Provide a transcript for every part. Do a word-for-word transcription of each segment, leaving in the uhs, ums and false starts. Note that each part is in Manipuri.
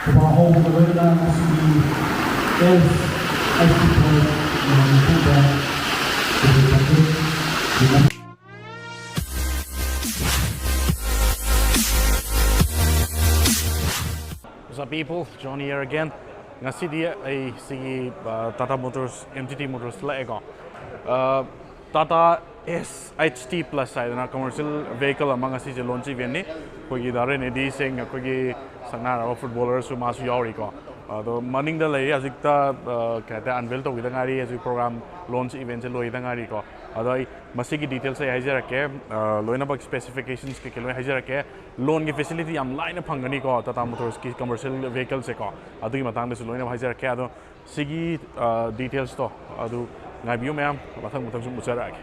ꯈꯨꯕꯥꯛ ꯍꯧꯕꯒ ꯂꯣꯏꯅꯅ ꯉꯁꯤꯒꯤ ꯑꯦꯁ ꯑꯩꯆ ꯇꯤ ꯄꯣꯏꯟꯠ ꯃꯅꯤꯄꯨꯔꯗ ꯇꯦꯕꯜ ꯆꯥꯇ꯭ꯔꯦꯠ What's up, people? Johnny here again. ꯉꯁꯤꯗꯤ ꯑꯩ ꯁꯤꯒꯤ ꯑ, Tata Motors, M T T Motors ꯂꯥꯛꯑꯦꯀꯣ꯫ ꯑ, Tata S H T Plus ꯍꯥꯏꯗꯅ commercial vehicle ꯑꯃ ꯉꯁꯤꯁꯦ launch event ꯅꯤ꯫ ꯑꯩꯈꯣꯏꯒꯤ ꯗꯥ ꯔꯦꯅꯦꯗꯤ ꯁꯤꯡ, ꯑꯩꯈꯣꯏꯒꯤ ꯁꯛꯅꯥꯏꯔꯕ footballerꯁꯨ ꯃꯥꯁꯨ ꯌꯥꯎꯔꯤꯀꯣ꯫ ꯑꯗꯣ ꯃꯅꯤꯡꯗ ꯂꯩꯔꯤ ꯍꯧꯖꯤꯛꯇ, ꯑ, ꯀꯩ ꯍꯥꯏꯇꯥꯔꯦ, unveil ꯇꯧꯈꯤꯗ ꯉꯥꯏꯔꯤ꯫ ꯍꯧꯖꯤꯛ program launch eventꯁꯦ ꯂꯣꯏꯈꯤꯗ ꯉꯥꯏꯔꯤꯀꯣ꯫ ꯑꯗꯣ ꯑꯩ ꯃꯁꯤꯒꯤ detailsꯁꯦ ꯑꯩ ꯍꯥꯏꯖꯔꯛꯀꯦ꯫ ꯑ, ꯂꯣꯏꯅꯃꯛ specifications ꯀꯩꯀꯩ ꯂꯣꯏ ꯍꯥꯏꯖꯔꯛꯀꯦ꯫ Loanꯒꯤ facility ꯌꯥꯝ ꯂꯥꯏꯅ ꯐꯪꯒꯅꯤꯀꯣ, Tata Motorsꯀꯤ commercial vehicleꯁꯦꯀꯣ꯫ ꯑꯗꯨꯒꯤ ꯃꯇꯥꯡꯗꯁꯨ ꯂꯣꯏꯅ ꯍꯥꯏꯖꯔꯛꯀꯦ꯫ ꯑꯗꯣ ꯁꯤꯒꯤ, ꯑ, detailsꯇꯣ ꯑꯗꯨ ꯉꯥꯏꯕꯤꯌꯨ ꯃꯌꯥꯝ, ꯃꯊꯪ ꯃꯊꯪ ꯁꯨꯝ ꯎꯠꯆꯔꯛꯑꯒꯦ꯫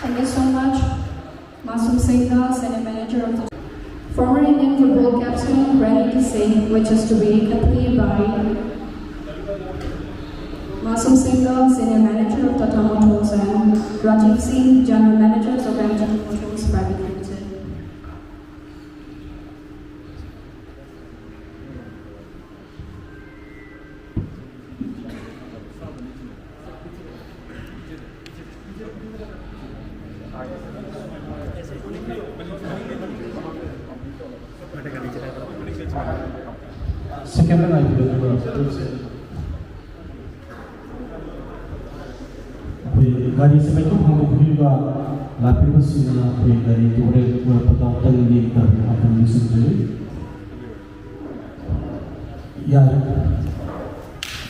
Thank you so much. Masum Singh, Senior Manager of the former Indian football captain, Rani Kising, which is to be accompanied by Masum Singh, Senior Manager of Tata Motors, and Rajiv Singh, General Manager of M T T Motors Private Limited. Second line, I believe, uh, ꯑꯩꯈꯣꯏ ꯒꯥꯔꯤꯁꯦ ꯃꯩꯈꯨ ꯍꯥꯡꯗꯣꯛꯄꯤꯕ ꯂꯥꯛꯄꯤꯕꯁꯤꯡꯅ ꯑꯩꯈꯣꯏ ꯒꯥꯔꯤꯒꯤ ꯍꯣꯔꯦꯟ ꯄꯨꯔꯛꯄꯗ ꯑꯃꯨꯛꯇꯪ ꯌꯦꯡꯗꯕꯤꯌꯨ ꯍꯥꯏꯗꯨꯅ ꯅꯤꯡꯁꯤꯡꯖꯔꯤ꯫ ꯌꯥꯔꯦ꯫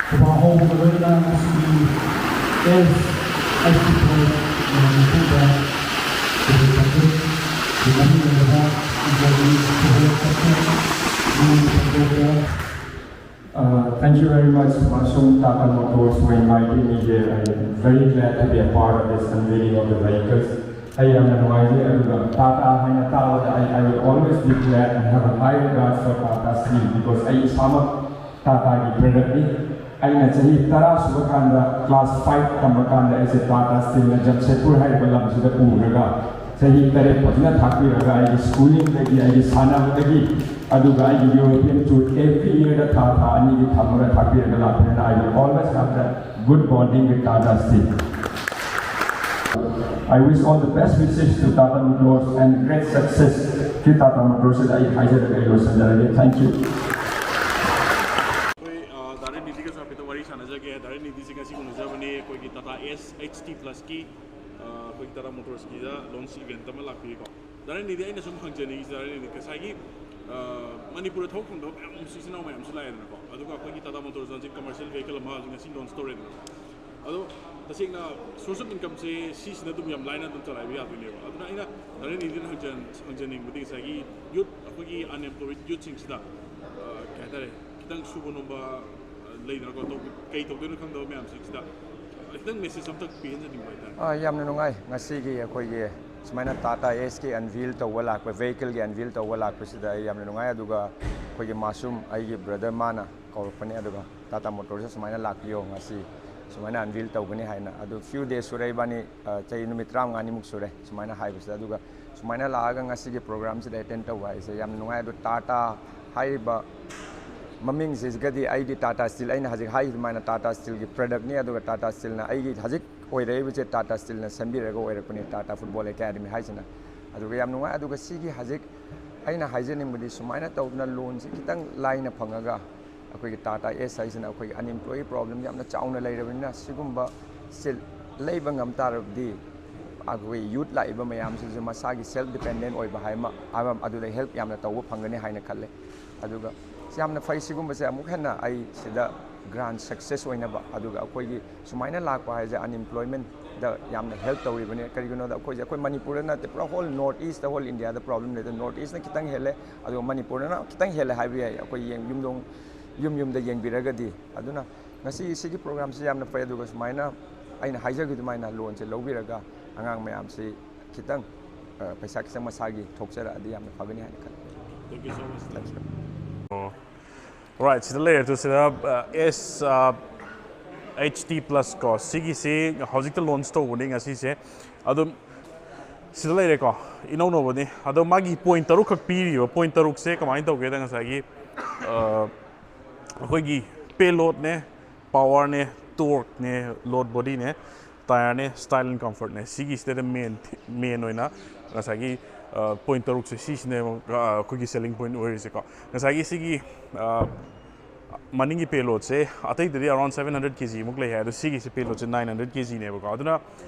ꯈꯨꯕꯥꯛ ꯍꯧꯕꯒ ꯂꯣꯏꯅꯅ ꯉꯁꯤꯒꯤ S H T point Uh, thank you very much, Masum Tata Motors, for inviting me here. I am very glad to be a part of this unveiling of the vehicles. ꯑꯩ ꯌꯥꯝꯅ ꯅꯨꯡꯉꯥꯏꯖꯩ, ꯑꯗꯨꯒ ꯇꯥꯇꯥ ꯍꯥꯏꯅ ꯇꯥꯕꯗ ꯑꯩ, I will always be glad and have a high regard for Tata Steel, because ꯑꯩ ꯏꯁꯥꯃꯛ ꯇꯥꯇꯥꯒꯤ ꯄ꯭ꯔꯗꯛꯅꯤ꯫ ꯑꯩꯅ ꯆꯍꯤ ꯇꯔꯥ ꯁꯨꯕ ꯀꯥꯟꯗ, ꯀ꯭ꯂꯥꯁ ꯐꯥꯏꯚ ꯇꯝꯕ ꯀꯥꯟꯗ, ꯑꯩꯁꯦ ꯇꯥꯇꯥ ꯁ꯭ꯇꯤꯜꯅ ꯖꯝꯁꯦꯗꯄꯨꯔ ꯍꯥꯏꯔꯤꯕ ꯂꯝꯁꯤꯗ ꯄꯨꯔꯒ, ꯆꯍꯤ ꯇꯔꯦꯠ ꯐꯖꯅ ꯊꯥꯛꯄꯤꯔꯒ, ꯑꯩꯒꯤ ꯁ꯭ꯀꯨꯂꯤꯡꯗꯒꯤ, ꯑꯩꯒꯤ ꯁꯥꯟꯅꯕꯗꯒꯤ, ꯑꯗꯨꯒ ꯑꯩꯒꯤ ꯌꯨꯔꯣꯄꯤꯌꯟ ꯇꯨꯔ ꯑꯦꯚ꯭ꯔꯤ ꯏꯌꯔꯗ ꯊꯥ ꯊꯥ ꯑꯅꯤꯒꯤ ꯊꯝꯃꯒ ꯊꯥꯛꯄꯤꯔꯒ ꯂꯥꯛꯄꯅꯤꯅ, I will always have that good bonding with Tata Steel. I wish all the best wishes to Tata Motors and great success to Tata Motors. ꯁꯤꯗ ꯑꯩ ꯍꯥꯏꯖꯔꯒ ꯑꯩ ꯂꯣꯏꯁꯤꯟꯖꯔꯒꯦ꯫ Thank you. ꯑꯩꯈꯣꯏ, ꯑ, ꯗꯥ ꯔꯦꯟꯅꯤꯗꯤꯒꯁꯨ ꯍꯥꯏꯐꯦꯠꯇꯪ ꯋꯥꯔꯤ ꯁꯥꯟꯅꯖꯒꯦ꯫ ꯗꯥ ꯔꯦꯟꯅꯤꯗꯤꯁꯤ ꯉꯁꯤ ꯎꯅꯖꯕꯅꯤ ꯑꯩꯈꯣꯏꯒꯤ ꯇꯥꯇꯥ ꯑꯦꯁ ꯑꯦꯛꯁ ꯇꯤ ꯄ꯭ꯂꯁꯀꯤ, ꯑ, ꯑꯩꯈꯣꯏꯒꯤ ꯇꯥꯇꯥ ꯃꯣꯇꯣꯔꯁꯀꯤꯗ ꯂꯣꯟꯆ ꯏꯚꯦꯟꯠ ꯑꯃ ꯂꯥꯛꯄꯤꯔꯤꯀꯣ꯫ ꯗꯥ ꯔꯦꯟꯅꯤꯗꯤ, ꯑꯩꯅ ꯁꯨꯝ ꯍꯪꯖꯅꯤꯡꯉꯤꯁꯦ, ꯗꯥ ꯔꯦꯟꯅꯤꯗꯤ, ꯉꯁꯥꯏꯒꯤ, ꯑ, ꯃꯅꯤꯄꯨꯔꯗ ꯊꯕꯛ ꯐꯪꯗꯕ ꯃꯌꯥꯝ ꯑꯃꯁꯨ, ꯏꯆꯤꯟ ꯏꯅꯥꯎ ꯃꯌꯥꯝ ꯑꯃꯁꯨ ꯂꯥꯛꯑꯦꯗꯅꯀꯣ꯫ ꯑꯗꯨꯒ ꯑꯩꯈꯣꯏꯒꯤ ꯇꯥꯇꯥ ꯃꯣꯇꯣꯔꯁꯅ ꯍꯧꯖꯤꯛ ꯀꯃꯔꯁꯤꯌꯦꯜ ꯚꯦꯍꯤꯀꯜ ꯑꯃ ꯍꯧꯖꯤꯛ ꯉꯁꯤ ꯂꯣꯟꯆ ꯇꯧꯔꯦꯗꯅꯀꯣ꯫ ꯑꯗꯣ ꯇꯁꯦꯡꯅ ꯁꯣꯔꯁ ꯑꯣꯐ ꯏꯟꯀꯝꯁꯦ ꯁꯤꯁꯤꯅ ꯑꯗꯨꯝ ꯌꯥꯝ ꯂꯥꯏꯅ ꯑꯗꯨꯝ ꯆꯂꯥꯏꯕ ꯌꯥꯗꯣꯏꯅꯦꯕ꯫ ꯑꯗꯨꯅ ꯑꯩꯅ ꯗꯥ ꯔꯦꯟꯅꯤꯗ ꯍꯪꯖ-, ꯍꯪꯖꯅꯤꯡꯕꯗꯤ, ꯉꯁꯥꯏꯒꯤ ꯌꯨꯠ, ꯑꯩꯈꯣꯏꯒꯤ ꯑꯟꯑꯦꯝꯄ꯭ꯂꯣꯏꯗ ꯌꯨꯠꯁꯤꯡꯁꯤꯗ, ꯑ, ꯀꯩ ꯍꯥꯏꯇꯥꯔꯦ, ꯈꯤꯇꯪ ꯁꯨꯕ ꯅꯣꯝꯕ, ꯑ, ꯂꯩꯗꯅꯀꯣ, ꯇꯧ-, ꯀꯩ ꯇꯧꯗꯣꯏꯅꯣ ꯈꯪꯗꯕ ꯃꯌꯥꯝꯁꯤꯡꯁꯤꯗ, ꯑ, ꯈꯤꯇꯪ ꯃꯦꯁꯦꯖ ꯑꯝꯇꯪ ꯄꯤꯍꯟꯖꯅꯤꯡꯕ ꯍꯥꯏꯇꯥꯔꯦ꯫ ꯑ, ꯌꯥꯝꯅ ꯅꯨꯡꯉꯥꯏ꯫ ꯉꯁꯤꯒꯤ ꯑꯩꯈꯣꯏꯒꯤ ꯁꯨꯃꯥꯏꯅ ꯇꯥꯇꯥ ꯑꯦꯁꯀꯤ ꯑꯟꯚꯤꯜ ꯇꯧꯕ ꯂꯥꯛꯄ, ꯚꯦꯍꯤꯀꯜꯒꯤ ꯑꯟꯚꯤꯜ ꯇꯧꯕ ꯂꯥꯛꯄꯁꯤꯗ ꯑꯩ ꯌꯥꯝꯅ ꯅꯨꯡꯉꯥꯏ꯫ ꯑꯗꯨꯒ ꯑꯩꯈꯣꯏꯒꯤ ꯃꯥꯁꯨꯝ, ꯑꯩꯒꯤ ꯕ꯭ꯔꯗꯔ, ꯃꯥꯅ ꯀꯧꯔꯛꯄꯅꯦ꯫ ꯑꯗꯨꯒ ꯇꯥꯇꯥ ꯃꯣꯇꯣꯔꯁꯇ ꯁꯨꯃꯥꯏꯅ ꯂꯥꯛꯄꯤꯌꯣ, ꯉꯁꯤ ꯁꯨꯃꯥꯏꯅ ꯑꯟꯚꯤꯜ ꯇꯧꯒꯅꯤ ꯍꯥꯏꯅ꯫ ꯑꯗꯨ ꯐ꯭ꯌꯨ ꯗꯦꯖ ꯁꯨꯔꯦ ꯏꯕꯥꯅꯤ, ꯑ, ꯆꯍꯤ ꯅꯨꯃꯤꯠ ꯇꯔꯥꯃꯉꯥꯅꯤꯃꯨꯛ ꯁꯨꯔꯦ ꯁꯨꯃꯥꯏꯅ ꯍꯥꯏꯕꯁꯤꯗ꯫ ꯑꯗꯨꯒ ꯁꯨꯃꯥꯏꯅ ꯂꯥꯛꯑꯒ ꯉꯁꯤꯒꯤ ꯄ꯭ꯔꯣꯒ꯭ꯔꯥꯝꯁꯤꯗ ꯑꯦꯇꯦꯟ ꯇꯧꯕ ꯍꯥꯏꯁꯦ ꯌꯥꯝ ꯅꯨꯡꯉꯥꯏ꯫ ꯑꯗꯣ ꯇꯥꯇꯥ ꯍꯥꯏꯔꯤꯕ ꯃꯃꯤꯡꯁꯤꯒꯗꯤ ꯑꯩꯗꯤ ꯇꯥꯇꯥ ꯁ꯭ꯇꯤꯜ, ꯑꯩꯅ ꯍꯧꯖꯤꯛ ꯍꯥꯏꯈꯤꯕ ꯑꯗꯨꯃꯥꯏꯅ ꯇꯥꯇꯥ ꯁ꯭ꯇꯤꯜꯒꯤ ꯄ꯭ꯔꯗꯛꯅꯤ꯫ ꯑꯗꯨꯒ ꯇꯥꯇꯥ ꯁ꯭ꯇꯤꯜꯅ ꯑꯩꯒꯤ ꯍꯧꯖꯤꯛ ꯑꯣꯏꯔꯛꯏꯕꯁꯦ ꯇꯥꯇꯥ ꯁ꯭ꯇꯤꯜꯅ ꯁꯦꯝꯕꯤꯔꯒ ꯑꯣꯏꯔꯛꯄꯅꯤ, ꯇꯥꯇꯥ ꯐꯨꯠꯕꯣꯜ ꯑꯦꯀꯥꯗꯃꯤ ꯍꯥꯏꯁꯤꯅ꯫ ꯑꯗꯨꯒ ꯌꯥꯝ ꯅꯨꯡꯉꯥꯏ꯫ ꯑꯗꯨꯒ ꯁꯤꯒꯤ ꯍꯧꯖꯤꯛ ꯑꯩꯅ ꯍꯥꯏꯖꯅꯤꯡꯕꯗꯤ, ꯁꯨꯃꯥꯏꯅ ꯇꯧꯗꯅ ꯂꯣꯟꯁꯤ ꯈꯤꯇꯪ ꯂꯥꯏꯅ ꯐꯪꯉꯒ, ꯑꯩꯈꯣꯏꯒꯤ ꯇꯥꯇꯥ ꯑꯦꯁ ꯍꯥꯏꯁꯤꯅ ꯑꯩꯈꯣꯏꯒꯤ ꯑꯟꯑꯦꯝꯄ꯭ꯂꯣꯏ ꯄ꯭ꯔꯣꯕ꯭ꯂꯦꯝ ꯌꯥꯝꯅ ꯆꯥꯎꯅ ꯂꯩꯔꯕꯅꯤꯅ, ꯁꯤꯒꯨꯝꯕ ꯁꯤ ꯂꯩꯕ ꯉꯝ ꯇꯥꯔꯕꯗꯤ ꯑꯩꯈꯣꯏ ꯌꯨꯠ ꯂꯥꯛꯏꯕ ꯃꯌꯥꯝꯁꯤꯁꯨ ꯃꯁꯥꯒꯤ ꯁꯦꯜꯐ ꯗꯤꯄꯦꯟꯗꯦꯟ ꯑꯣꯏꯕ ꯍꯥꯏ ꯑꯃ, ꯑꯃ ꯑꯗꯨꯗ ꯍꯦꯜꯞ ꯌꯥꯝꯅ ꯇꯧꯕ ꯐꯪꯒꯅꯤ ꯍꯥꯏꯅ ꯈꯜꯂꯦ꯫ ꯑꯗꯨꯒ ꯌꯥꯝꯅ ꯐꯩ꯫ ꯁꯤꯒꯨꯝꯕꯁꯦ ꯑꯃꯨꯛ ꯍꯦꯟꯅ ꯑꯩ ꯁꯤꯗ ꯒ꯭ꯔꯥꯟ ꯁꯛꯁꯦꯁ ꯑꯣꯏꯅꯕ, ꯑꯗꯨꯒ ꯑꯩꯈꯣꯏꯒꯤ ꯁꯨꯃꯥꯏꯅ ꯂꯥꯛꯄ ꯍꯥꯏꯁꯦ ꯑꯟꯑꯦꯝꯄ꯭ꯂꯣꯏꯃꯦꯟ ꯗ ꯌꯥꯝꯅ ꯍꯦꯜꯞ ꯇꯧꯔꯤꯕꯅꯤ꯫ ꯀꯔꯤꯒꯤꯅꯣꯗ ꯑꯩꯈꯣꯏꯁꯦ, ꯑꯩꯈꯣꯏ ꯃꯅꯤꯄꯨꯔꯗ ꯅꯠꯇꯦ, ꯄꯨꯔꯥ ꯍꯣꯜ ꯅꯣꯔꯠ ꯏꯁꯇ, ꯍꯣꯜ ꯏꯟꯗꯤꯌꯥꯗ ꯄ꯭ꯔꯣꯕ꯭ꯂꯦꯝ ꯂꯩ꯫ ꯑꯗꯣ ꯅꯣꯔꯠ ꯏꯁꯅ ꯈꯤꯇꯪ ꯍꯦꯜꯂꯦ, ꯑꯗꯨꯒ ꯃꯅꯤꯄꯨꯔꯗꯅ ꯈꯤꯇꯪ ꯍꯦꯜꯂꯦ ꯍꯥꯏꯕ ꯌꯥꯏ꯫ ꯑꯩꯈꯣꯏ ꯌꯦꯡ-, ꯌꯨꯝꯗꯣꯡ, ꯌꯨꯝ ꯌꯨꯝꯗ ꯌꯦꯡꯕꯤꯔꯒꯗꯤ꯫ ꯑꯗꯨꯅ ꯉꯁꯤ ꯁꯤꯒꯤ ꯄ꯭ꯔꯣꯒ꯭ꯔꯥꯝꯁꯤ ꯌꯥꯝꯅ ꯐꯩ꯫ ꯑꯗꯨꯒ ꯁꯨꯃꯥꯏꯅ ꯑꯩꯅ ꯍꯥꯏꯖꯈꯤꯕ ꯑꯗꯨꯃꯥꯏꯅ ꯂꯣꯟꯁꯦ ꯂꯧꯕꯤꯔꯒ ꯑꯉꯥꯡ ꯃꯌꯥꯝꯁꯤ ꯈꯤꯇꯪ, ꯑ, ꯄꯩꯁꯥ ꯈꯤꯇꯪ ꯃꯁꯥꯒꯤ ꯊꯣꯛꯆꯔꯛꯑꯗꯤ ꯌꯥꯝꯅ ꯐꯒꯅꯤ ꯍꯥꯏꯅ ꯈꯜꯂꯤ꯫ Thank you so much. Thank you. ꯑꯣ꯫ Alright, ꯁꯤꯗ ꯂꯩꯔꯦ꯫ ꯑꯗꯨ ꯁꯤꯗ, ꯑ, ꯑꯦꯁ, ꯑ, ꯑꯩꯆ ꯇꯤ ꯄ꯭ꯂꯁ ꯀꯣ, ꯁꯤꯒꯤꯁꯤ ꯍꯧꯖꯤꯛꯇ ꯂꯣꯟꯆ ꯇꯧꯕꯅꯤ ꯉꯁꯤꯁꯦ꯫ ꯑꯗꯨꯝ ꯁꯤꯗ ꯂꯩꯔꯦꯀꯣ, ꯏꯅꯧ ꯅꯧꯕꯅꯤ꯫ ꯑꯗꯣ ꯃꯥꯒꯤ ꯄꯣꯏꯟ ꯇꯔꯨꯛꯈꯛ ꯄꯤꯔꯤꯕ, ꯄꯣꯏꯟ ꯇꯔꯨꯛꯁꯦ ꯀꯃꯥꯏꯅ ꯇꯧꯒꯦꯗ, ꯉꯁꯥꯏꯒꯤ, ꯑ, ꯑꯩꯈꯣꯏꯒꯤ ꯄꯦꯂꯣꯗꯅꯦ, ꯄꯥꯋꯔꯅꯦ, ꯇꯣꯔꯛꯅꯦ, ꯂꯣꯗ ꯕꯣꯗꯤꯅꯦ, ꯇꯥꯌꯔꯅꯦ, ꯁ꯭ꯇꯥꯏꯜ ꯑꯦꯟ ꯀꯝꯐꯔꯠꯅꯦ꯫ ꯁꯤꯒꯤꯁꯤꯗ ꯃꯦꯟ, ꯃꯦꯟ ꯑꯣꯏꯅ ꯉꯁꯥꯏꯒꯤ, ꯑ, ꯄꯣꯏꯟ ꯇꯔꯨꯛꯁꯦ, ꯁꯤꯁꯤꯅꯦꯕ, ꯑ, ꯑꯩꯈꯣꯏꯒꯤ ꯁꯦꯂꯤꯡ ꯄꯣꯏꯟ ꯑꯣꯏꯔꯤꯁꯦꯀꯣ꯫ ꯉꯁꯥꯏꯒꯤ ꯁꯤꯒꯤ, ꯑ, ꯃꯅꯤꯡꯒꯤ ꯄꯦꯂꯣꯗꯁꯦ ꯑꯇꯩꯗꯗꯤ around seven hundred K G ꯃꯨꯛ ꯂꯩ ꯍꯥꯏ, ꯑꯗꯣ ꯁꯤꯒꯤꯁꯦ ꯄꯦꯂꯣꯗꯁꯦ nine hundred K Gꯅꯦꯕꯀꯣ꯫ ꯑꯗꯨꯅ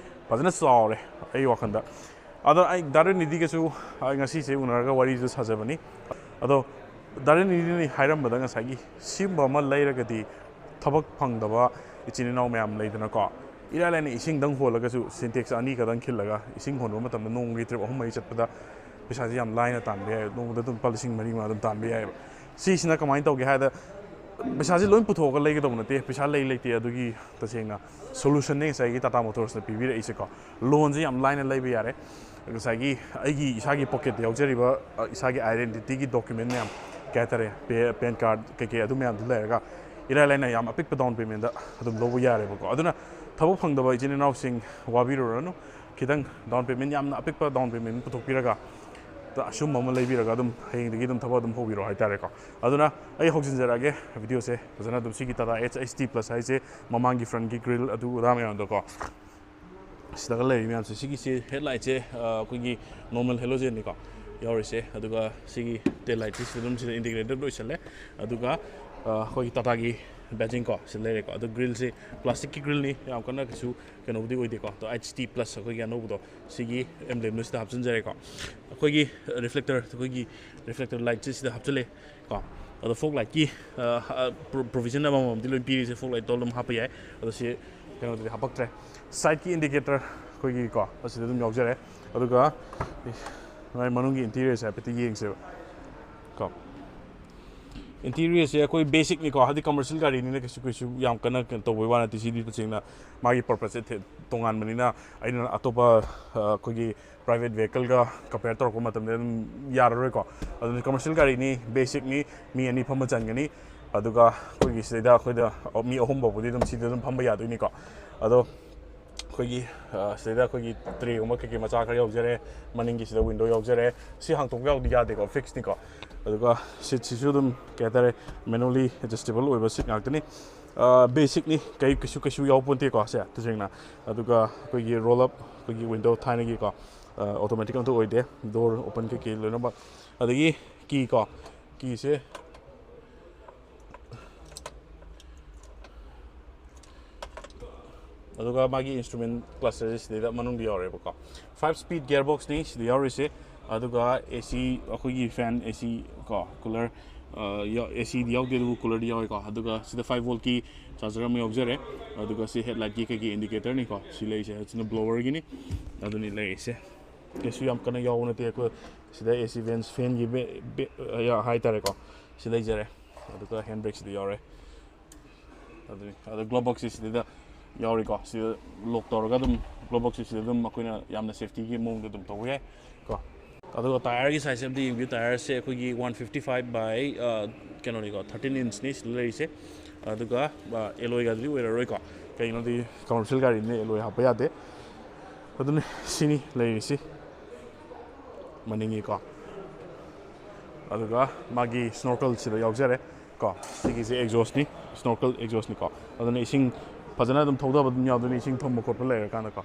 ꯐꯖꯅ ꯆꯥꯎꯔꯦ ꯑꯩ ꯋꯥꯈꯜꯗ꯫ ꯑꯗꯣ ꯑꯩ ꯗꯥ ꯔꯦꯅꯤꯗꯤꯒꯁꯨ ꯑꯩ ꯉꯁꯤꯁꯦ ꯎꯅꯔꯒ ꯋꯥꯔꯤꯁꯨ ꯁꯥꯖꯕꯅꯤ꯫ ꯑꯗꯣ ꯗꯥ ꯔꯦꯅꯤꯗꯤꯅ ꯍꯥꯏꯔꯝꯕꯗ ꯉꯁꯥꯏꯒꯤ ꯁꯤꯒꯨꯝꯕ ꯑꯃ ꯂꯩꯔꯒꯗꯤ ꯊꯕꯛ ꯐꯪꯗꯕ ꯏꯆꯤꯟ ꯏꯅꯥꯎ ꯃꯌꯥꯝ ꯂꯩꯗꯅꯀꯣ, ꯏꯔꯥꯏ ꯂꯥꯏꯅ ꯏꯁꯤꯡꯗꯪ ꯍꯣꯜꯂꯒꯁꯨ, ꯁꯤꯟꯇꯦꯛꯁ ꯑꯅꯤ ꯈꯛꯇꯪ ꯈꯤꯜꯂꯒ ꯏꯁꯤꯡ ꯍꯣꯟꯕ ꯃꯇꯝꯗ ꯅꯣꯡꯃꯒꯤ ꯇ꯭ꯔꯤꯞ ꯑꯍꯨꯝ ꯃꯔꯤ ꯆꯠꯄꯗ ꯄꯩꯁꯥꯁꯦ ꯌꯥꯝ ꯂꯥꯏꯅ ꯇꯥꯟꯕ ꯌꯥꯏ꯫ ꯅꯣꯡꯃꯗ ꯑꯗꯨꯝ ꯂꯨꯄꯥ ꯂꯤꯁꯤꯡ ꯃꯔꯤ ꯃꯉꯥ ꯑꯗꯨꯝ ꯇꯥꯟꯕ ꯌꯥꯏꯑꯕ꯫ ꯁꯤꯁꯤꯅ ꯀꯃꯥꯏꯅ ꯇꯧꯒꯦ ꯍꯥꯏꯗ, ꯄꯩꯁꯥꯁꯦ ꯂꯣꯏ ꯄꯨꯊꯣꯛꯑꯒ ꯂꯩꯒꯗꯧꯕ ꯅꯠꯇꯦ, ꯄꯩꯁꯥ ꯂꯩ ꯂꯩꯇꯦ ꯑꯗꯨꯒꯤ ꯇꯁꯦꯡꯅ ꯁꯣꯂꯨꯁꯟꯅꯦ ꯉꯁꯥꯏꯒꯤ ꯇꯥꯇꯥ ꯃꯣꯇꯣꯔꯁꯅ ꯄꯤꯕꯤꯔꯛꯏꯁꯦꯀꯣ꯫ ꯂꯣꯟꯁꯦ ꯌꯥꯝ ꯂꯥꯏꯅ ꯂꯩꯕ ꯌꯥꯔꯦ꯫ ꯉꯁꯥꯏꯒꯤ ꯑꯩꯒꯤ ꯏꯁꯥꯒꯤ ꯄꯣꯀꯦꯠꯇ ꯌꯥꯎꯖꯔꯤꯕ, ꯑ, ꯏꯁꯥꯒꯤ ꯑꯥꯏꯗꯦꯟꯇꯤꯇꯤꯒꯤ ꯗꯣꯀ꯭ꯌꯨꯃꯦꯟ ꯃꯌꯥꯝ, ꯀꯩ ꯍꯥꯏꯇꯥꯔꯦ, ꯄꯦ-, ꯄꯦꯟ ꯀꯥꯔꯗ ꯀꯩꯀꯩ ꯑꯗꯨ ꯃꯌꯥꯝꯗꯨ ꯂꯩꯔꯒ ꯏꯔꯥꯏ ꯂꯥꯏꯅ ꯌꯥꯝ ꯑꯄꯤꯛꯄ ꯗꯥꯎꯟ ꯄꯦꯃꯦꯟꯗ ꯑꯗꯨꯝ ꯂꯧꯕ ꯌꯥꯔꯦꯕꯀꯣ꯫ ꯑꯗꯨꯅ ꯊꯕꯛ ꯐꯪꯗꯕ ꯏꯆꯤꯟ ꯏꯅꯥꯎꯁꯤꯡ ꯋꯥꯕꯤꯔꯨꯔꯅꯨ, ꯈꯤꯇꯪ ꯗꯥꯎꯟ ꯄꯦꯃꯦꯟ, ꯌꯥꯝꯅ ꯑꯄꯤꯛꯄ ꯗꯥꯎꯟ ꯄꯦꯃꯦꯟ ꯄꯨꯊꯣꯛꯄꯤꯔꯒ ꯑꯆꯨꯝꯕ ꯑꯃ ꯂꯩꯕꯤꯔꯒ ꯑꯗꯨꯝ ꯍꯌꯦꯡꯗꯒꯤ ꯑꯗꯨꯝ ꯊꯕꯛ ꯑꯗꯨꯝ ꯍꯧꯕꯤꯔꯣ ꯍꯥꯏꯇꯥꯔꯦꯀꯣ꯫ ꯑꯗꯨꯅ ꯑꯩ ꯍꯧꯖꯤꯟꯖꯔꯛꯑꯒꯦ ꯚꯤꯗꯤꯑꯣꯁꯦ ꯐꯖꯅ ꯑꯗꯨꯝ꯫ ꯁꯤꯒꯤ ꯇꯥꯇꯥ ꯑꯦꯁ ꯑꯩꯆ ꯇꯤ ꯄ꯭ꯂꯁ ꯍꯥꯏꯁꯦ ꯃꯃꯥꯡꯒꯤ ꯐ꯭ꯔꯟꯒꯤ ꯒ꯭ꯔꯤꯜ ꯑꯗꯨ ꯑꯗꯥ ꯃꯌꯥꯝꯗꯣꯀꯣ꯫ ꯁꯤꯗꯒ ꯂꯩꯔꯤ ꯃꯌꯥꯝꯁꯦ, ꯁꯤꯒꯤꯁꯦ ꯍꯦꯠꯂꯥꯏꯠꯁꯦ, ꯑ, ꯑꯩꯈꯣꯏꯒꯤ ꯅꯣꯔꯃꯦꯜ ꯍꯦꯂꯣꯖꯦꯟꯅꯤꯀꯣ ꯌꯥꯎꯔꯤꯁꯦ꯫ ꯑꯗꯨꯒ ꯁꯤꯒꯤ ꯇꯦꯜ ꯂꯥꯏꯠꯁꯤ ꯁꯤꯗ ꯑꯗꯨꯝ ꯁꯤꯗ ꯏꯟꯇꯤꯒ꯭ꯔꯦꯇꯦꯠ ꯑꯣꯏꯁꯜꯂꯦ꯫ ꯑꯗꯨꯒ, ꯑ, ꯑꯩꯈꯣꯏꯒꯤ ꯇꯥꯇꯥꯒꯤ ꯕꯦꯖꯤꯡ ꯀꯣ ꯁꯤꯗ ꯂꯩꯔꯦꯀꯣ꯫ ꯑꯗꯣ ꯒ꯭ꯔꯤꯜꯁꯤ ꯄ꯭ꯂꯥꯁꯇꯤꯛꯀꯤ ꯒ꯭ꯔꯤꯜꯅꯤ, ꯌꯥꯝ ꯀꯟꯅ ꯀꯩꯁꯨ ꯀꯩꯅꯣꯕꯨꯗꯤ ꯑꯣꯏꯗꯦꯀꯣ꯫ ꯑꯗꯣ ꯑꯩꯆ ꯇꯤ ꯄ꯭ꯂꯁ ꯑꯩꯈꯣꯏꯒꯤ ꯑꯅꯧꯕꯗꯣ, ꯁꯤꯒꯤ ꯑꯦꯝꯕ꯭ꯂꯦꯝꯗꯣ ꯁꯤꯗ ꯍꯥꯞꯆꯤꯟꯖꯔꯦꯀꯣ꯫ ꯑꯩꯈꯣꯏꯒꯤ ꯔꯤꯐ꯭ꯂꯦꯛꯇꯔ, ꯑꯩꯈꯣꯏꯒꯤ ꯔꯤꯐ꯭ꯂꯦꯛꯇꯔ ꯂꯥꯏꯠꯁꯦ ꯁꯤꯗ ꯍꯥꯞꯆꯤꯜꯂꯦ ꯀꯣ꯫ ꯑꯗꯣ ꯐꯣꯛ ꯂꯥꯏꯠꯀꯤ, ꯑ, ꯑ, ꯄ꯭ꯔꯣ-, ꯄ꯭ꯔꯣꯚꯤꯖꯟ ꯑꯃꯃꯝꯗꯤ ꯂꯣꯏ ꯄꯤꯔꯤꯁꯦ, ꯐꯣꯛ ꯂꯥꯏꯠꯇꯣ ꯑꯗꯨꯝ ꯍꯥꯞꯄ ꯌꯥꯏ꯫ ꯑꯗꯣ ꯁꯤ ꯀꯩꯅꯣꯗꯗꯤ ꯍꯥꯄꯛꯇ꯭ꯔꯦ꯫ Side ꯀꯤ indicator ꯑꯩꯈꯣꯏꯒꯤ ꯀꯣ ꯑꯁꯤꯗ ꯑꯗꯨꯝ ꯌꯥꯎꯖꯔꯦ꯫ ꯑꯗꯨꯒ ꯃꯥꯒꯤ ꯃꯅꯨꯡꯒꯤ interior ꯁꯦ ꯍꯥꯏꯐꯦꯠꯇ ꯌꯦꯡꯁꯦꯕ ꯀꯣ꯫ Interior ꯁꯦ ꯑꯩꯈꯣꯏ basic ꯅꯤꯀꯣ, ꯍꯥꯏꯗꯤ commercial ꯒꯥꯔꯤꯅꯤꯅ ꯀꯩꯁꯨ ꯀꯩꯁꯨ ꯌꯥꯝ ꯀꯟꯅ ꯀꯩꯅꯣ ꯇꯧꯕꯩ ꯋꯥ ꯅꯠꯇꯦ꯫ ꯁꯤꯗꯤ ꯇꯁꯦꯡꯅ ꯃꯥꯒꯤ purpose ꯁꯦ ꯊꯦ- ꯇꯣꯉꯥꯟꯕꯅꯤꯅ ꯑꯩꯅ ꯑꯇꯣꯞꯄ ꯑ, ꯑꯩꯈꯣꯏꯒꯤ private vehicle ꯒ compare ꯇꯧꯔꯛꯄ ꯃꯇꯝꯗ ꯑꯗꯨꯝ ꯌꯥꯔꯔꯣꯏꯀꯣ꯫ ꯑꯗꯨꯅ commercial ꯒꯥꯔꯤꯅꯤ, basic ꯅꯤ, ꯃꯤ ꯑꯅꯤ ꯐꯝꯕ ꯆꯟꯒꯅꯤ꯫ ꯑꯗꯨꯒ ꯑꯩꯈꯣꯏꯒꯤ ꯁꯤꯗꯩꯗ ꯑꯩꯈꯣꯏꯗ ꯃꯤ ꯑꯍꯨꯝ ꯐꯥꯎꯕꯗꯤ ꯑꯗꯨꯝ ꯁꯤꯗ ꯑꯗꯨꯝ ꯐꯝꯕ ꯌꯥꯗꯣꯏꯅꯤꯀꯣ꯫ ꯑꯗꯣ ꯑꯩꯈꯣꯏꯒꯤ ꯑ, ꯁꯤꯗꯩꯗ ꯑꯩꯈꯣꯏꯒꯤ tray ꯒꯨꯝꯕ ꯀꯩꯀꯩ ꯃꯆꯥ ꯈꯔ ꯌꯥꯎꯖꯔꯦ꯫ ꯃꯅꯤꯡꯒꯤ ꯁꯤꯗ window ꯌꯥꯎꯖꯔꯦ꯫ ꯁꯤ ꯍꯥꯡꯇꯣꯛꯄ ꯌꯥꯎꯗꯤ ꯌꯥꯗꯦꯀꯣ, fix ꯅꯤꯀꯣ꯫ ꯑꯗꯨꯒ seat ꯁꯤꯁꯨ ꯑꯗꯨꯝ ꯀꯩ ꯍꯥꯏꯇꯥꯔꯦ, manually adjustable ꯑꯣꯏꯕ seat ꯉꯥꯛꯇꯅꯤ꯫ ꯑ, basic ꯅꯤ, ꯀꯩ ꯀꯩꯁꯨ ꯀꯩꯁꯨ ꯌꯥꯎ ꯄꯣꯟꯇꯦꯀꯣ ꯁꯦ ꯇꯁꯦꯡꯅ꯫ ꯑꯗꯨꯒ ꯑꯩꯈꯣꯏꯒꯤ roll up, ꯑꯩꯈꯣꯏꯒꯤ window ꯊꯥꯏꯅꯒꯤꯀꯣ, ꯑ, automatic ꯑꯝꯇ ꯑꯣꯏꯗꯦ꯫ Door open ꯀꯩꯀꯩ ꯂꯣꯏꯅꯃꯛ꯫ ꯑꯗꯒꯤ key ꯀꯣ, key ꯁꯦ ꯑꯗꯨꯒ ꯃꯥꯒꯤ instrument cluster ꯁꯤꯗꯩꯗ ꯃꯅꯨꯡꯗ ꯌꯥꯎꯔꯦꯕꯀꯣ꯫ Five speed gearbox ꯅꯤ ꯁꯤꯗ ꯌꯥꯎꯔꯤꯁꯦ꯫ ꯑꯗꯨꯒ AC, ꯑꯩꯈꯣꯏꯒꯤ fan, AC ꯀꯣ, cooler, ꯑ, ꯌꯥ-, AC ꯗꯤ ꯌꯥꯎꯗꯦ, ꯑꯗꯨꯕꯨ cooler ꯗꯤ ꯌꯥꯎꯋꯦꯀꯣ꯫ ꯑꯗꯨꯒ ꯁꯤꯗ five volt ꯀꯤ charger ꯑꯃ ꯌꯥꯎꯖꯔꯦ꯫ ꯑꯗꯨꯒ ꯁꯤ headlight ꯀꯤ ꯀꯩꯒꯤ indicator ꯅꯤꯀꯣ꯫ ꯁꯤ ꯂꯩꯔꯤꯁꯦ, ꯁꯤꯅ blower ꯒꯤꯅꯤ꯫ ꯑꯗꯨꯅꯤ ꯂꯩꯔꯤꯁꯦ꯫ ꯀꯩꯁꯨ ꯌꯥꯝ ꯀꯟꯅ ꯌꯥꯎꯕ ꯅꯠꯇꯦ꯫ ꯑꯩꯈꯣꯏ ꯁꯤꯗ AC vents, fan ꯒꯤ ꯕꯦ-, ꯕꯦ-, ꯑ, ꯍꯥꯏꯇꯥꯔꯦꯀꯣ꯫ ꯁꯤ ꯂꯩꯖꯔꯦ꯫ ꯑꯗꯨꯒ hand brake ꯁꯤꯗ ꯌꯥꯎꯔꯦ꯫ ꯑꯗꯨꯅꯤ꯫ ꯑꯗ glove box ꯁꯤ ꯁꯤꯗꯩꯗ ꯌꯥꯎꯔꯤꯀꯣ꯫ ꯁꯤꯗ lock ꯇꯧꯔꯒ ꯑꯗꯨꯝ glove box ꯁꯤ ꯁꯤꯗ ꯑꯗꯨꯝ ꯑꯩꯈꯣꯏꯅ ꯌꯥꯝꯅ safety ꯒꯤ ꯃꯑꯣꯡꯗ ꯑꯗꯨꯝ ꯇꯧꯕ ꯌꯥꯏ ꯀꯣ꯫ ꯑꯗꯨꯒ tyre ꯒꯤ size ꯑꯝꯇ ꯌꯦꯡꯕꯤꯌꯨ꯫ Tyre ꯁꯦ ꯑꯩꯈꯣꯏꯒꯤ one fifty five by, ꯑ, ꯀꯩꯅꯣꯅꯤꯀꯣ, thirteen inch ꯅꯤ ꯁꯤꯗ ꯂꯩꯔꯤꯁꯦ꯫ ꯑꯗꯨꯒ, ꯑ, alloy ꯒꯗꯤ ꯑꯣꯏꯔꯔꯣꯏꯀꯣ꯫ ꯀꯩꯒꯤꯅꯣꯗꯤ commercial ꯒꯥꯔꯤꯅꯤꯅ alloy ꯍꯥꯞꯄ ꯌꯥꯗꯦ꯫ ꯑꯗꯨꯅꯤ, ꯁꯤꯅꯤ ꯂꯩꯔꯤꯁꯤ ꯃꯅꯤꯡꯒꯤꯀꯣ꯫ ꯑꯗꯨꯒ ꯃꯥꯒꯤ snorkel ꯁꯤꯗ ꯌꯥꯎꯖꯔꯦ ꯀꯣ꯫ ꯁꯤꯒꯤꯁꯦ exhaust ꯅꯤ, snorkel exhaust ꯅꯤꯀꯣ꯫ ꯑꯗꯨꯅ ꯏꯁꯤꯡ ꯐꯖꯅ ꯑꯗꯨꯝ ꯊꯧꯗꯕ ꯑꯗꯨꯝ ꯌꯥꯎꯗꯣꯏꯅꯤ, ꯏꯁꯤꯡ ꯊꯨꯝꯕ ꯈꯣꯠꯄ ꯂꯩꯔꯀꯥꯟꯗꯀꯣ꯫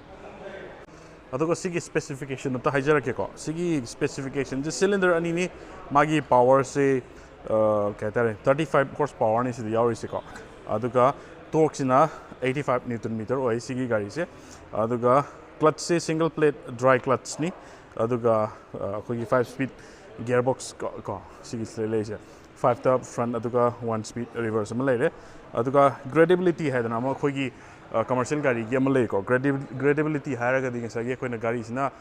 ꯑꯗꯨꯒ ꯁꯤꯒꯤ specification ꯑꯝꯇ ꯍꯥꯏꯖꯔꯛꯀꯦꯀꯣ꯫ ꯁꯤꯒꯤ specification ꯁꯦ cylinder ꯑꯅꯤꯅꯤ, ꯃꯥꯒꯤ power ꯁꯦ, ꯑ, ꯀꯩ ꯍꯥꯏꯇꯥꯔꯦ, thirty five horse power ꯅꯤ ꯁꯤꯗ ꯌꯥꯎꯔꯤꯁꯦꯀꯣ꯫ ꯑꯗꯨꯒ torque ꯁꯤꯅ eighty five newton meter ꯑꯣꯏ ꯁꯤꯒꯤ ꯒꯥꯔꯤꯁꯦ꯫ ꯑꯗꯨꯒ clutch ꯁꯦ single plate dry clutch ꯅꯤ꯫ ꯑꯗꯨꯒ, ꯑ, ꯑꯩꯈꯣꯏꯒꯤ five speed gearbox ꯀꯣ, ꯀꯣ, ꯁꯤꯒꯤꯁꯤꯗ ꯂꯩꯔꯤꯁꯦ꯫ Five ꯇ front, ꯑꯗꯨꯒ one speed reverse ꯑꯃ ꯂꯩꯔꯦ꯫ ꯑꯗꯨꯒ gradability ꯍꯥꯏꯗꯅ ꯑꯃ ꯑꯩꯈꯣꯏꯒꯤ, ꯀꯃꯔꯁꯤꯌꯦꯜ ꯒꯥꯔꯤꯒꯤ ꯑꯃ ꯂꯩꯀꯣ, ꯒ꯭ꯔꯦꯗꯦꯕꯤꯂꯤꯇꯤ ꯍꯥꯏꯔꯒꯗꯤ ꯉꯁꯥꯏꯒꯤ ꯑꯩꯈꯣꯏꯅ ꯒꯥꯔꯤꯁꯤꯅ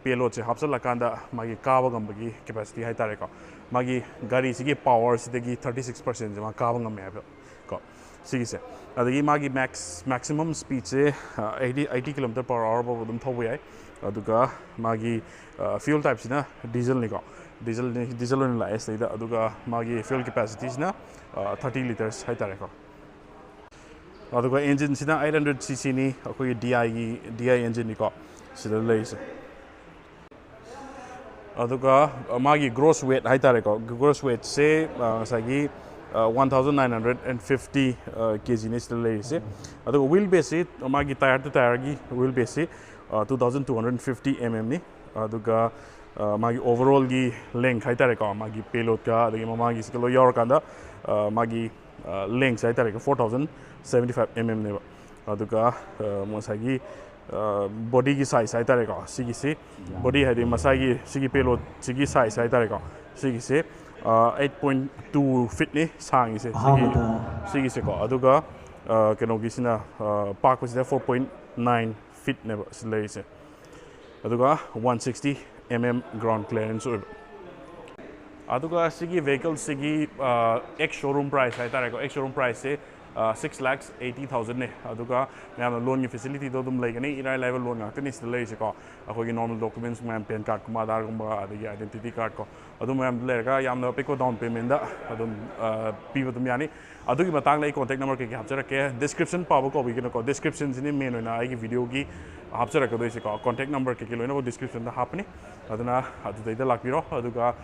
ꯄꯦꯂꯣꯗꯁꯦ ꯍꯥꯞꯆꯤꯜꯂꯀꯥꯟꯗ ꯃꯥꯒꯤ ꯀꯥꯕ ꯉꯝꯕꯒꯤ ꯀꯦꯄꯦꯁꯤꯇꯤ ꯍꯥꯏꯇꯥꯔꯦꯀꯣ, ꯃꯥꯒꯤ ꯒꯥꯔꯤꯁꯤꯒꯤ ꯄꯥꯋꯔꯁꯤꯗꯒꯤ ꯊꯥꯔꯇꯤ ꯁꯤꯛꯁ ꯄꯥꯔꯁꯦꯟꯁꯦ ꯃꯥ ꯀꯥꯕ ꯉꯝꯃꯦ ꯍꯥꯏꯕ ꯀꯣ꯫ ꯁꯤꯒꯤꯁꯦ, ꯑꯗꯒꯤ ꯃꯥꯒꯤ ꯃꯦꯛꯁ ꯃꯦꯛꯁꯤꯃꯝ ꯁ꯭ꯄꯤꯗꯁꯦ eighty eighty kilometre per hour ꯐꯥꯎꯕ ꯑꯗꯨꯝ ꯊꯧꯕ ꯌꯥꯏ꯫ ꯑꯗꯨꯒ ꯃꯥꯒꯤ ꯐ꯭ꯌꯨꯜ ꯇꯥꯏꯞꯁꯤꯅ ꯗꯤꯖꯜꯅꯤꯀꯣ, ꯗꯤꯖꯜꯅꯤ, ꯗꯤꯖꯜ ꯑꯣꯏꯅ ꯂꯥꯛꯑꯦ ꯁꯤꯗꯩꯗ꯫ ꯑꯗꯨꯒ ꯃꯥꯒꯤ ꯐ꯭ꯌꯨꯜ ꯀꯦꯄꯦꯁꯤꯇꯤꯁꯤꯅ ꯊꯥꯔꯇꯤ ꯂꯤꯇꯔꯁ ꯍꯥꯏꯇꯥꯔꯦꯀꯣ꯫ ꯑꯗꯨꯒ ꯏꯟꯖꯤꯟꯁꯤꯅ ꯑꯩꯠ ꯍꯟꯗ꯭ꯔꯦꯠ ꯁꯤ ꯁꯤꯅꯤ, ꯑꯩꯈꯣꯏꯒꯤ ꯗꯤ ꯑꯥꯏꯒꯤ, ꯗꯤ ꯑꯥꯏ ꯏꯟꯖꯤꯟꯅꯤꯀꯣ ꯁꯤꯗ ꯂꯩꯔꯤꯁꯦ꯫ ꯑꯗꯨꯒ ꯃꯥꯒꯤ ꯒ꯭ꯔꯣꯁ ꯋꯦꯠ ꯍꯥꯏꯇꯥꯔꯦꯀꯣ, ꯒ꯭ꯔꯣꯁ ꯋꯦꯠꯁꯦ ꯉꯁꯥꯏꯒꯤ one thousand nine hundred and fifty K ꯖꯤꯅꯤ ꯁꯤꯗ ꯂꯩꯔꯤꯁꯦ꯫ ꯑꯗꯨꯒ ꯋꯤꯜ ꯕꯦꯁꯁꯤ, ꯃꯥꯒꯤ ꯇꯥꯌꯔ ꯇꯨ ꯇꯥꯌꯔꯒꯤ ꯋꯤꯜ ꯕꯦꯁꯁꯤ two thousand two hundred fifty M ꯑꯦꯝꯅꯤ꯫ ꯑꯗꯨꯒ ꯃꯥꯒꯤ ꯑꯣꯚꯔꯑꯣꯜꯒꯤ ꯂꯦꯡ ꯍꯥꯏꯇꯥꯔꯦꯀꯣ, ꯃꯥꯒꯤ ꯄꯦꯂꯣꯗꯀ ꯑꯗꯒꯤ ꯃꯃꯥꯡꯒꯤꯁꯤꯒ ꯂꯣꯏ ꯌꯥꯎꯔꯀꯥꯟꯗ ꯃꯥꯒꯤ ꯂꯦꯡꯁꯦ ꯍꯥꯏꯇꯥꯔꯦꯀꯣ, four thousand seventy five M ꯑꯦꯝꯅꯦꯕ꯫ ꯑꯗꯨꯒ ꯉꯁꯥꯏꯒꯤ ꯕꯣꯗꯤꯒꯤ ꯁꯥꯏꯖ ꯍꯥꯏꯇꯥꯔꯦꯀꯣ, ꯁꯤꯒꯤꯁꯤ, ꯕꯣꯗꯤ ꯍꯥꯏꯗꯤ ꯃꯁꯥꯒꯤ ꯁꯤꯒꯤ ꯄꯦꯂꯣꯗꯁꯤꯒꯤ ꯁꯥꯏꯖ ꯍꯥꯏꯇꯥꯔꯦꯀꯣ, ꯁꯤꯒꯤꯁꯦ ꯑꯩꯠ ꯄꯣꯏꯟ ꯇꯨ ꯐꯤꯠꯅꯤ ꯁꯥꯡꯉꯤꯁꯦ ꯁꯤꯒꯤ, ꯁꯤꯒꯤꯁꯦꯀꯣ꯫ ꯑꯗꯨꯒ ꯀꯩꯅꯣꯒꯤꯁꯤꯅ, ꯄꯥꯛꯄꯁꯤꯗ ꯐꯣꯔ ꯄꯣꯏꯟ ꯅꯥꯏꯟ ꯐꯤꯠꯅꯦꯕ ꯁꯤ ꯂꯩꯔꯤꯁꯦ꯫ ꯑꯗꯨꯒ one sixty M M ground clearance ꯑꯣꯏꯕ꯫ ꯑꯗꯨꯒ ꯁꯤꯒꯤ ꯚꯦꯍꯤꯀꯜꯁꯤꯒꯤ ꯑꯦꯛꯁ ꯁꯣꯔꯨꯝ ꯄ꯭ꯔꯥꯏꯁ ꯍꯥꯏꯇꯥꯔꯦꯀꯣ, ꯑꯦꯛꯁ ꯁꯣꯔꯨꯝ ꯄ꯭ꯔꯥꯏꯁꯁꯦ ꯁꯤꯛꯁ ꯂꯥꯛꯁ ꯑꯩꯠꯇꯤ ꯊꯥꯎꯖꯟꯅꯦ꯫ ꯑꯗꯨꯒ ꯃꯌꯥꯝꯅ ꯂꯣꯟꯒꯤ ꯐꯦꯁꯤꯂꯤꯇꯤꯗꯣ ꯑꯗꯨꯝ ꯂꯩꯒꯅꯤ, ꯏꯔꯥꯏ ꯂꯥꯏꯕ ꯂꯣꯟ ꯉꯥꯛꯇꯅꯤ ꯁꯤꯗ ꯂꯩꯔꯤꯁꯦꯀꯣ꯫ ꯑꯩꯈꯣꯏꯒꯤ ꯅꯣꯔꯃꯦꯜ ꯗꯣꯀꯨꯃꯦꯟꯁ ꯃꯌꯥꯝ, ꯄꯦꯟ ꯀꯥꯔꯠꯀꯨꯝꯕ, ꯑꯙꯥꯔꯒꯨꯝꯕ, ꯑꯗꯒꯤ ꯑꯥꯏꯗꯦꯟꯇꯤꯇꯤ ꯀꯥꯔꯠꯀꯣ, ꯑꯗꯨ ꯃꯌꯥꯝꯗꯣ ꯂꯩꯔꯒ ꯌꯥꯝꯅ ꯑꯄꯤꯛꯄ ꯗꯥꯎꯟ ꯄꯦꯃꯦꯟꯗ ꯑꯗꯨꯝ ꯄꯤꯕ ꯑꯗꯨꯝ ꯌꯥꯅꯤ꯫ ꯑꯗꯨꯒꯤ ꯃꯇꯥꯡꯗ ꯑꯩ ꯀꯣꯟꯇꯦꯛ ꯅꯝꯕꯔ ꯀꯩꯀꯩ ꯍꯥꯞꯆꯔꯛꯀꯦ, ꯗꯤꯁꯀ꯭ꯔꯤꯞꯁꯟ ꯄꯥꯕ ꯀꯥꯎꯕꯤꯒꯅꯨꯀꯣ꯫ ꯗꯤꯁꯀ꯭ꯔꯤꯞꯁꯟꯁꯤꯅꯤ ꯃꯦꯟ ꯑꯣꯏꯅ ꯑꯩꯒꯤ ꯚꯤꯗꯤꯑꯣꯒꯤ ꯍꯥꯞꯆꯔꯛꯀꯗꯣꯏꯁꯦꯀꯣ꯫ ꯀꯣꯟꯇꯦꯛ ꯅꯝꯕꯔ ꯀꯩꯀꯩ ꯂꯣꯏꯅꯃꯛ ꯗꯤꯁꯀ꯭ꯔꯤꯞꯁꯟꯗ ꯍꯥꯞꯄꯅꯤ꯫ ꯑꯗꯨꯅ ꯑꯗꯨꯗꯩꯗ ꯂꯥꯛꯄꯤꯔꯣ꯫ ꯑꯗꯨꯒ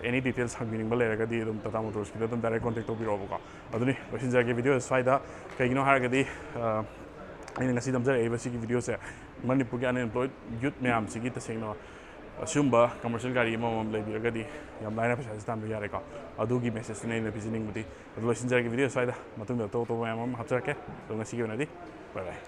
ꯑꯦꯅꯤ ꯗꯤꯇꯦꯜꯁ ꯍꯪꯕꯤꯅꯤꯡꯕ ꯂꯩꯔꯒꯗꯤ ꯑꯗꯨꯝ ꯇꯥꯇꯥ ꯃꯣꯇꯣꯔꯁꯀꯤꯗ ꯑꯗꯨꯝ ꯗꯥꯏꯔꯦꯛ ꯀꯣꯟꯇꯦꯛ ꯇꯧꯕꯤꯔꯛꯑꯣꯕꯀꯣ꯫ ꯑꯗꯨꯅꯤ, ꯂꯣꯏꯁꯤꯟꯖꯔꯒꯦ ꯚꯤꯗꯤꯑꯣ ꯁ꯭ꯋꯥꯏꯗ꯫ ꯀꯩꯒꯤꯅꯣ ꯍꯥꯏꯔꯒꯗꯤ ꯑꯩꯅ ꯉꯁꯤ ꯅꯝꯖꯔꯛꯏꯕ ꯁꯤꯒꯤ ꯚꯤꯗꯤꯑꯣꯁꯦ ꯃꯅꯤꯄꯨꯔꯒꯤ ꯑꯟꯑꯦꯝꯄ꯭ꯂꯣꯏꯗ ꯌꯨꯠ ꯃꯌꯥꯝꯁꯤꯒꯤ ꯇꯁꯦꯡꯅ ꯑꯁꯤꯒꯨꯝꯕ ꯀꯃꯔꯁꯤꯌꯦꯜ ꯒꯥꯔꯤ ꯑꯃꯃꯝ ꯂꯩꯕꯤꯔꯒꯗꯤ ꯌꯥꯝ ꯂꯥꯏꯅ ꯄꯩꯁꯥꯁꯦ ꯇꯥꯟꯕ ꯌꯥꯔꯦꯀꯣ꯫ ꯑꯗꯨꯒꯤ ꯃꯦꯁꯦꯖꯇꯨꯅꯤ ꯑꯩꯅ ꯄꯤꯖꯅꯤꯡꯕꯗꯤ꯫ ꯑꯗꯨ ꯂꯣꯏꯁꯤꯟꯖꯔꯒꯦ ꯚꯤꯗꯤꯑꯣ ꯁ꯭ꯋꯥꯏꯗ, ꯃꯇꯨꯡꯗ ꯑꯇꯣꯞ ꯑꯇꯣꯞꯄ ꯃꯌꯥꯝ ꯑꯃ ꯍꯥꯞꯆꯔꯛꯀꯦ꯫ ꯑꯗꯣ ꯉꯁꯤꯒꯤ ꯑꯣꯏꯅꯗꯤ ꯕꯥꯏ ꯕꯥꯏ꯫